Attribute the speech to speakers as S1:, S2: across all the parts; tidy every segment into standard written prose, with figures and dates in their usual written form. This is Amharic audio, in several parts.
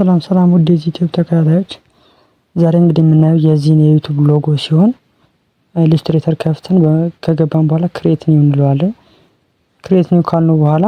S1: ሰላም ሰላም ውድ የዩቲዩብ ተከታታዮች፣ ዛሬ እንግዲህ የምናየው የዚህን የ YouTube logo ሲሆን Illustrator ከፍተን ከገባን በኋላ create new እንለዋለን። Create new ካልነው በኋላ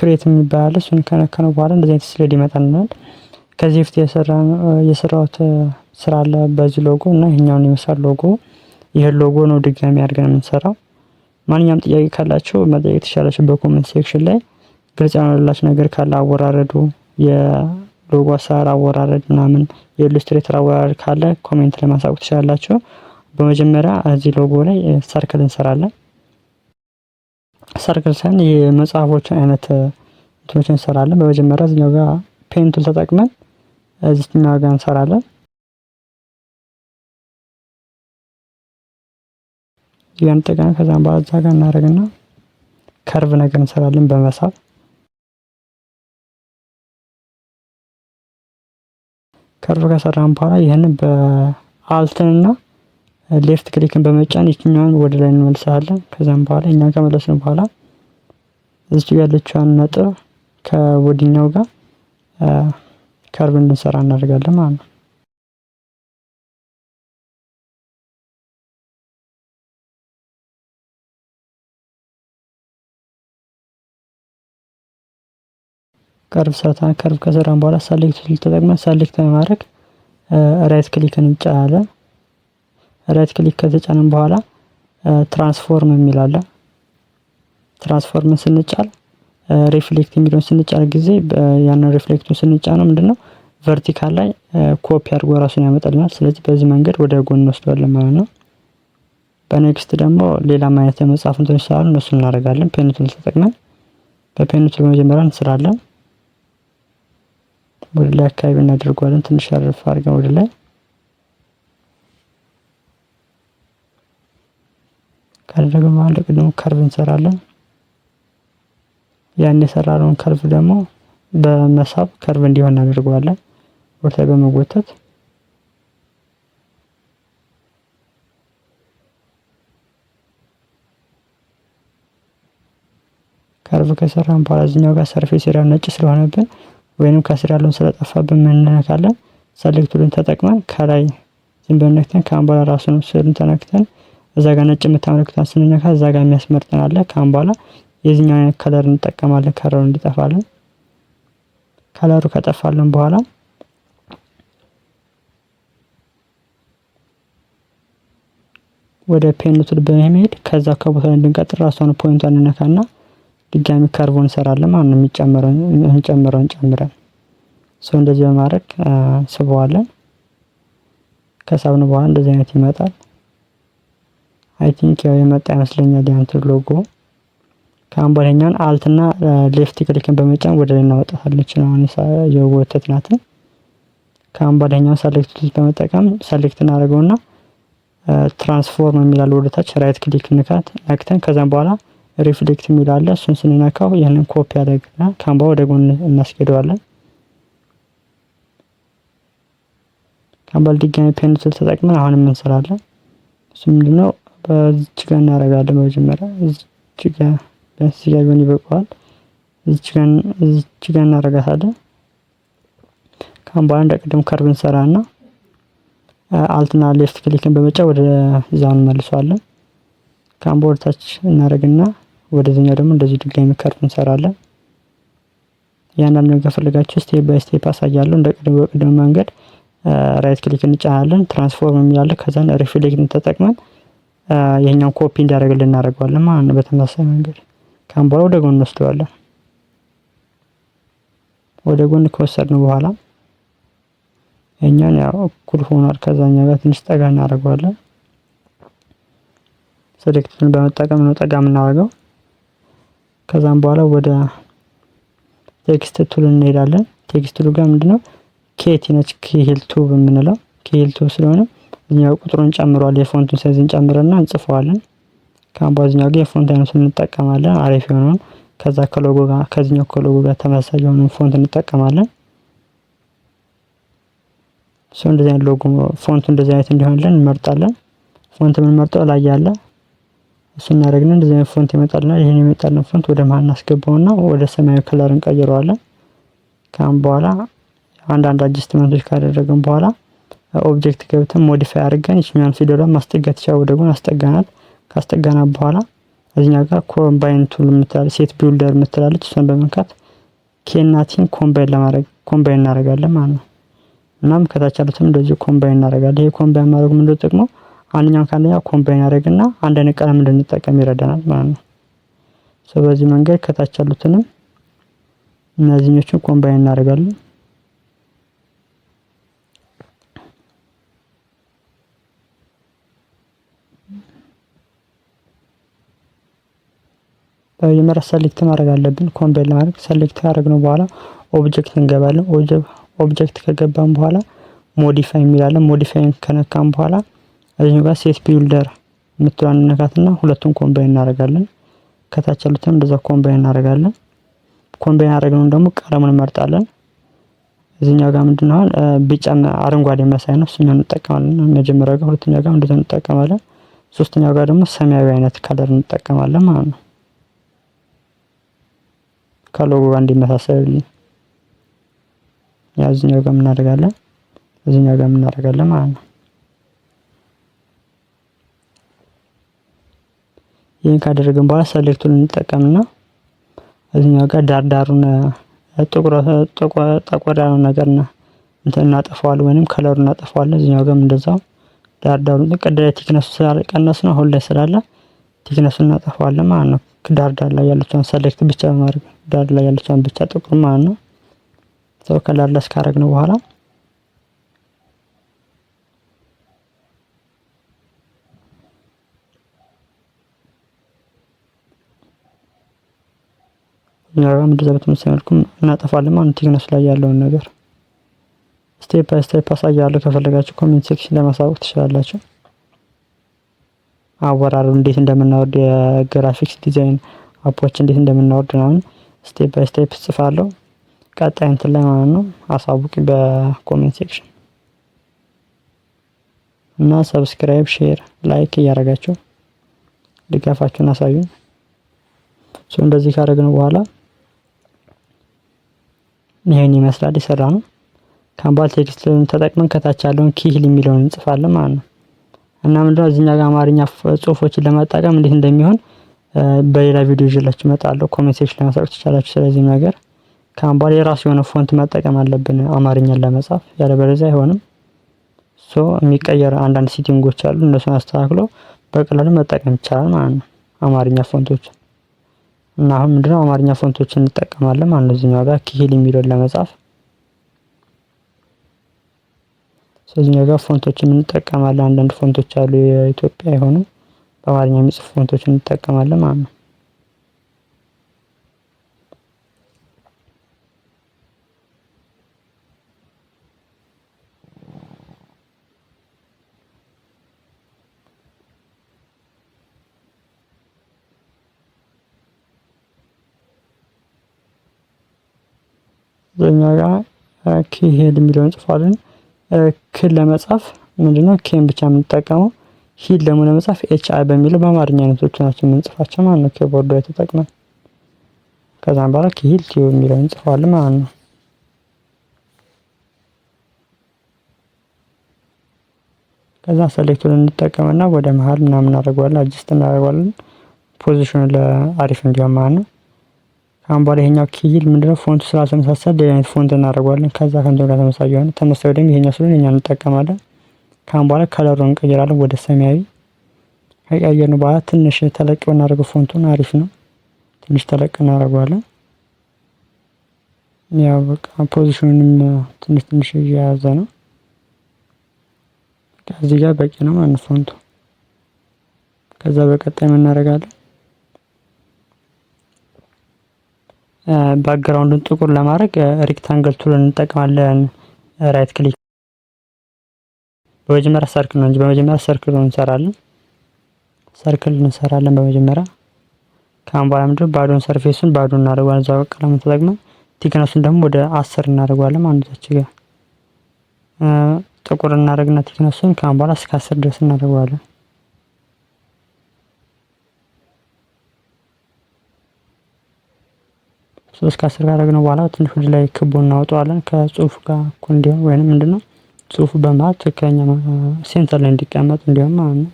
S1: create የሚባል አለ። እሱን ከነካነው በኋላ እንደዚህ አይነት slide ይመጣልናል። ከዚህ በፊት የሰራሁት ስራ አለ በዚህ ሎጎ እና ይሄኛውን ይመስላል ሎጎ። ይሄን ሎጎ ነው ድጋሚ አድርገን የምንሰራው። ማንኛውም ጥያቄ ካላችሁ መጠየቅ ትችላላችሁ በ comment section ላይ። ግልጽ ያልሆነላችሁ ነገር ካለ አወራረዱ፣ የሎጎ አሰራር አወራረድ ምናምን፣ የ Illustrator አወራረድ ካለ comment ላይ ማሳወቅ ትችላላችሁ። በመጀመሪያ እዚህ ሎጎ ላይ circle እንሰራለን። Circle ሳይሆን የመጽሐፎችን አይነት እንትኖችን እንሰራለን። በመጀመሪያ እዚህኛው ጋር pen tool ተጠቅመን እዚህኛው ጋር እንሰራለን። እዚህ እንጠቀም። ከዛም በኋላ እዛ ጋር እናደርግና curve ነገር እንሰራለን በመሳብ። Curve ከሰራን በኋላ ይህንን በ Alt ንና left click ን በመጫን ይችኛዋን ወደ ላይ እንመልሳለን። ከዛም በኋላ እኛን ከመለስን በኋላ እዚህ ጋር ያለችዋን ነጥብ ከወዲኛው ጋር curve እንድንሰራ እናደርጋለን ማለት ነው። Curve ሰርተን curve ከሰራን በኋላ select tool ተጠቅመን select በማድረግ right click እንጫናለን። Right click ከተጫንን በኋላ transform የሚል አለ። Transform ን ስንጫን reflect የሚለውን ስንጫን ጊዜ ያንን reflect ኡን ስንጫነው ምንድነው vertical ላይ ኮፒ አድርጎ ራሱን ያመጣልናል። ስለዚህ በዚህ መንገድ ወደ ጎን እንወስደዋለን ማለት ነው። በ next ደግሞ ሌላም አይነት የመጽሐፍ እንትኖች ስላሉ እነሱን እናደርጋለን። Pen tool ተጠቅመን በ pen tool በመጀመሪያ እንስራለን። ወደ ላይ አካባቢ እናደርገዋለን። ትንሽ አረፍ አድርገን ወደ ላይ ካደረግን በኋላ ደግሞ curve እንሰራለን። ያን የሰራነውን curve ደግሞ በመሳብ curve እንዲሆን እናደርገዋለን። ወደ ላይ በመጎተት curve ከሰራን በኋላ እዚህኛው ጋር surface area ነጭ ስለሆነብን ወይንም ከስር ያለውን ስለጠፋብን ምን እንነካለን? Select tool ን ተጠቅመን ከላይ ዝም ብለን ነክተን ከአሁን በኋላ ራሱን ስዕሉን ተነክተን እዛ ጋር ነጭ የምታመለክቷን ስንነካ እዛ ጋር የሚያስመርጠን አለ። ከአሁን በኋላ የዚህኛው አይነት color እንጠቀማለን። Color ኡ እንዲጠፋልን color ኡ ከጠፋልን በኋላ ወደ pen tool በመሄድ ከዛ ከቦታ ላይ እንድንቀጥል ራሷን point ኧን እንነካና ድጋሚ curve ኡን እንሰራለን ማለት ነው። የሚጨምረውን ጨምረን ሰው እንደዚህ በማድረግ ስበዋለን። ከሳብን በኋላ እንደዚህ አይነት ይመጣል። I think ያው የመጣ ይመስለኛል ያንተ ሎጎ። ከአሁን በኋላ እኛን Alt ና left click ን በመጫን ወደ ላይ እናወጣታለን። አሁን የጎተትናትን ከአሁን በኋላ እኛን select tool በመጠቀም select እናደርገውና transform የሚላል ወደ ታች right click ንካት ነክተን ከዛም በኋላ reflect የሚል አለ። እሱን ስንነካው ይህንን ኮፒ ያደርግና ከአሁን በኋላ ወደ ጎን እናስኬደዋለን። ከአሁን በኋላ ድጋሚ pen tool ተጠቅመን አሁንም እንሰራለን። እሱ ምንድነው በዚች ጋር እናደርጋለን። በመጀመሪያ እዚች ጋር ቢያንስ እዚህ ጋር ቢሆን ይበቃዋል። እዚች ጋር እናደርጋታለን። ከአሁን በኋላ እንደ ቅድሙ curve እንሰራና Alt ና left click ን በመጫን ወደ እዛው እንመልሰዋለን። ከአሁን በኋላ ታች እናደርግና ወደዚህኛው ደግሞ እንደዚህ ድጋሚ curve እንሰራለን። እያንዳንዱ ነገር ከፈለጋችሁ step by step አሳያለሁ። እንደ ቅድሙ በቅድሙ መንገድ right click እንጫናለን። Transform የሚል አለ። ከዛን reflect ተጠቅመን ይሄኛውን ኮፒ እንዲያደርግልን እናደርገዋለን ማለት ነው። በተመሳሳይ መንገድ ከአሁን በኋላ ወደ ጎን እንወስደዋለን። ወደ ጎን ከወሰድነው በኋላ ይሄኛውን ያው እኩል ሆኗል ከዛኛው ጋር ትንሽ ጠጋ እናደርገዋለን። Select ኡን በመጠቀም ነው ጠጋ የምናደርገው። ከዛም በኋላ ወደ text tool እንሄዳለን። Text tool ጋር ምንድነው KT ነች ኪሂል ቱብ የምንለው ኪሂል ቱብ ስለሆነ እኛው ቁጥሩን ጨምሯል። የ font ኡን size እንጨምርና እንጽፈዋለን። ከአሁን በኋላ እዚህኛው ጋር የ font አይነቱን እንጠቀማለን። አሪፍ የሆነውን ከዛ ከሎጎ ጋር ከዚህኛው ከሎጎ ጋር ተመሳሳይ የሆነውን font እንጠቀማለን። So እንደዚህ አይነት logo font ኡ እንደዚህ አይነት እንዲሆንልን እንመርጣለን። Font የምንመርጠው ላይ ያለ እሱ እናደርግና እንደዚህ አይነት font ይመጣልናል። ይሄን የመጣልን font ወደ መሃል እናስገባውና ወደ ሰማያዊ color እንቀይረዋለን። ካሁን በኋላ አንዳንድ adjustment ኦች ካደረግን በኋላ object ገብተን modify አድርገን ይችኛዋን ፊደሏን ማስጠጋት ይቻላል። ወደ ጎን አስጠጋናት። ካስጠጋናት በኋላ እዚህኛው ጋር combine tool የምትላለች፣ set builder የምትላለች፣ እሷን በመንካት K ና T ን combine ለማድረግ combine እናደርጋለን ማለት ነው። እናም ከታች ያሉትም እንደዚሁ combine እናደርጋለን። ይሄ combine ማድረጉ ምንድነው ጥቅሙ? አንደኛውን ከአንደኛው combine ያደርግና አንድ አይነት ቀለም እንድንጠቀም ይረዳናል ማለት ነው። So በዚህ መንገድ ከታች ያሉትንም እነዚህኞቹን combine እናደርጋለን። በመጀመሪያ select ማድረግ አለብን። Combine ለማድረግ select ካደረግነው በኋላ object እንገባለን። Object ከገባን በኋላ modify የሚል አለ። Modify ከነካን በኋላ እዚህ ጋር set builder የምትለዋን እንነካትና ሁለቱን combine እናደርጋለን። ከታች ያሉትን እንደዛ combine እናደርጋለን። Combine ያደረግነውን ደግሞ ቀለሙን እንመርጣለን። እዚህኛው ጋር ምንድነው አሁን ቢጫ አረንጓዴ መሳይ ነው፣ እሱኛውን እንጠቀማለን። መጀመሪያው ጋር፣ ሁለተኛው ጋር እንደዛ እንጠቀማለን። ሶስተኛው ጋር ደግሞ ሰማያዊ አይነት color እንጠቀማለን ማለት ነው። ከሎጎ ጋር እንዲመሳሰልልን ያው እዚህኛው ጋር እናደርጋለን፣ እዚህኛው ጋር እናደርጋለን ማለት ነው። ይሄን ካደረግን በኋላ select ኡን እንጠቀምና እዚህኛው ጋር ዳር ዳሩን ጠቆር ያለውን ነገር እንትን እናጠፋዋለን ወይንም color ኡን እናጠፋዋለን። እዚህኛው ጋርም እንደዛው ዳር ዳሩን ቅድም thickness ኡ ስላልቀነስ ነው አሁን ላይ ስላለ thickness ኡን እናጠፋዋለን ማለት ነው። ዳር ዳር ላይ ያለችውን select ብቻ በማድረግ ዳር ላይ ያለችውን ብቻ ጥቁር ማለት ነው። So colorless ካደረግነው በኋላ እኛ ጋር እንደዛ በተመሳሳይ መልኩ እናጠፋለን ማለት ነው። Thickness ላይ ያለውን ነገር step by step አሳያለሁ። ከፈለጋችሁ comment section ላይ ማሳወቅ ትችላላችሁ። አወራሩ እንዴት እንደምናወርድ የ graphics design app ኦች እንዴት እንደምናወርድ ምናምን step by step ጽፋለሁ። ቀጣይ እንትን ላይ ማለት ነው አሳውቂ በ comment section እና subscribe፣ share፣ like እያደረጋችሁ ድጋፋችሁን አሳዩኝ። So እንደዚህ ካደረግነው በኋላ ይሄን ይመስላል የሰራነው። ካምባል text ተጠቅመን ከታች ያለውን ኪሂል የሚለውን እንጽፋለን ማለት ነው። እና ምንድነው እዚህኛ ጋር አማርኛ ጽሁፎችን ለመጠቀም እንዴት እንደሚሆን በሌላ ቪዲዮ ይዤላችሁ እመጣለሁ። Comment section ላይ ማሳወቅ ትችላላችሁ። ስለዚህ ነገር ካምባል የራሱ የሆነ font መጠቀም አለብን አማርኛን ለመጻፍ፣ ያለበለዚያ አይሆንም። So የሚቀየር አንዳንድ setting ኦች አሉ፣ እነሱን አስተካክሎ በቀላሉ መጠቀም ይቻላል ማለት ነው አማርኛ font ኦች። እና አሁን ምንድነው አማርኛ font ኦችን እንጠቀማለን ማለት ነው እዚህኛው ጋር ኪሂል የሚለውን ለመጻፍ። እዚህኛው ጋር font ኦችን እንጠቀማለን። አንዳንድ font ኦች አሉ የኢትዮጵያ የሆኑ በአማርኛ የሚጽፉ font ኦችን እንጠቀማለን ማለት ነው። እዚህኛው ጋር ኪሂል የሚለውን እንጽፋለን። ክን ለመጻፍ ምንድነው K ን ብቻ የምንጠቀመው። ሂል ደግሞ ለመጻፍ H I በሚለው በአማርኛ አይነቶች ናቸው የምንጽፋቸው ማለት ነው keyboard ላይ ተጠቅመን። ከዛም በኋላ ኪሂል ቲዩብ የሚለውን እንጽፈዋለን ማለት ነው። ከዛ select ኡን እንጠቀምና ወደ መሃል ምናምን እናደርገዋለን፣ adjust እናደርገዋለን position ኡ ለአሪፍ እንዲሆን ማለት ነው። ካሁን በኋላ ይሄኛው ኪሂል ምንድነው font ኡ ስላልተመሳሰለ ሌላ አይነት font እናደርገዋለን። ከዛ ከእንትኑ ጋር ተመሳሳይ የሆነ ተመሳሳይ ደግሞ ይሄኛው ስለሆነ ይሄኛውን እንጠቀማለን። ካሁን በኋላ color ኡን እንቀይራለን ወደ ሰማያዊ። ከቀየርን በኋላ ትንሽ ተለቅ ብናደርገው font ኡን አሪፍ ነው። ትንሽ ተለቅ እናደርገዋለን። ያው በቃ position ኡንም ትንሽ ትንሽ እየያዘ ነው። እዚህ ጋር በቂ ነው ማለት ነው font ኡ። ከዛ በቀጣይ ምን እናደርጋለን? Background ኡን ጥቁር ለማድረግ rectangle tool እንጠቀማለን። Right click በመጀመሪያ circle ነው እንጂ በመጀመሪያ circle እንሰራለን። Circle እንሰራለን በመጀመሪያ። ካሁን በኋላ ምንድነው ባዶን surface ኡን ባዶ እናደርገዋለን። እዛው ቀለሙን ተጠቅመን thickness ኡን ደግሞ ወደ 10 እናደርገዋለን ማለት ነው። እዚህ ጋር ጥቁር እናደርግና thickness ኡን ካሁን በኋላ እስከ 10 ድረስ እናደርገዋለን። 3 ከ10 ካደረግነው በኋላ ትንሽ ወደ ላይ ክቡ እናወጣዋለን ከጽሁፉ ጋር እኩል እንዲሆን ወይንም ምንድነው ጽሁፉ በመሀል ትክክለኛ center ላይ እንዲቀመጥ እንዲሆን ማለት ነው።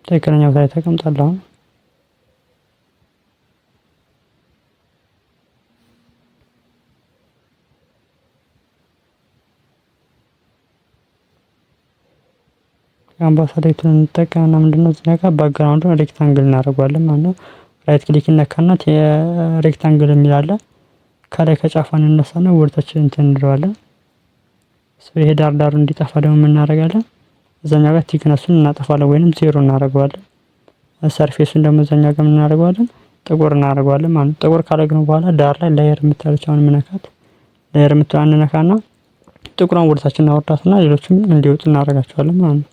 S1: ትክክለኛ ቦታ ላይ ተቀምጧል አሁን። አምባሳዳይቱን እንጠቀምና ምንድነው እዚህ ጋር background ኡን rectangle እናደርገዋለን ማለት ነው። Right click ይነካና rectangle የሚል አለ። ከላይ ከጫፏ እንነሳና ወደታች እንትን እንለዋለን። ይሄ ዳር ዳሩ እንዲጠፋ ደግሞ ምን እናደርጋለን? እዛኛው ጋር thickness ኡን እናጠፋለን ወይንም ዜሮ እናደርገዋለን። Surface ኡን ደግሞ እዛኛው ጋር ምን እናደርገዋለን? ጥቁር እናደርገዋለን ማለት ነው። ጥቁር ካደረግነው በኋላ ዳር ላይ layer የምትለዋን ምነካት layer የምትለዋን እንነካና ጥቁሯን ወደታች እናወርዳትና ሌሎችም እንዲወጡ እናደርጋቸዋለን ማለት ነው።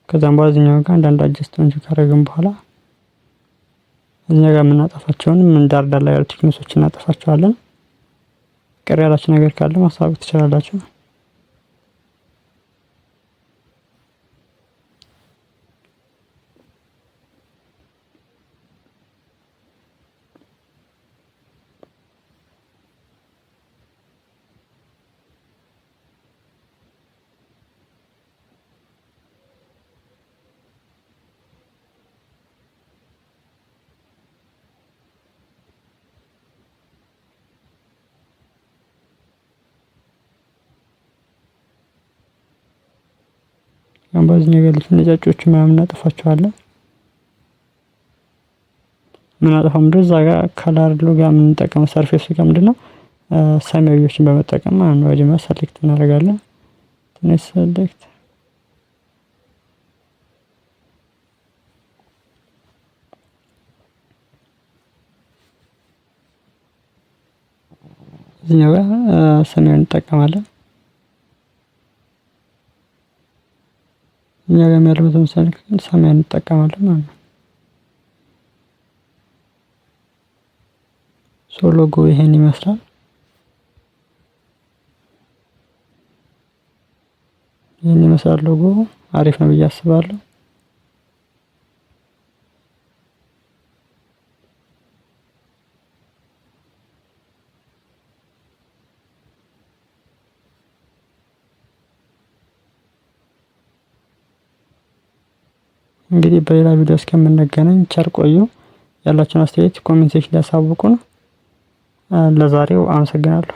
S1: ከዛም በኋላ እዚህኛው ጋር አንዳንድ adjustment ካደረግን በኋላ እዚህኛው ጋር የምናጠፋቸውን ምን ዳር ዳር ላይ ያሉ thickness ኦች እናጠፋቸዋለን። ቅር ያላችሁ ነገር ካለ ማሳወቅ ትችላላችሁ። አሁን በዚህኛው ያሉትን ነጫጮቹ ምናምን እናጠፋቸዋለን። ምናጠፋው ምንድነው እዛ ጋር color ጋር የምንጠቀመው surface ኡ ጋር ምንድነው ሰማያዊዎችን በመጠቀም ማለት ነው። መጀመሪያ select እናደርጋለን። ትንሽ select እዚህኛው ጋር ሰማያዊ እንጠቀማለን። እኛ ጋር ያለው በተመሳሳይ ሰማያዊ እንጠቀማለን ማለት ነው። So logo ይሄን ይመስላል። ይሄን ይመስላል ሎጎ አሪፍ ነው ብዬ አስባለሁ። እንግዲህ በሌላ ቪዲዮ እስከምንገናኝ ቸር ቆዩ። ያላችሁን አስተያየት comment section ላይ አሳውቁን። ለዛሬው አመሰግናለሁ።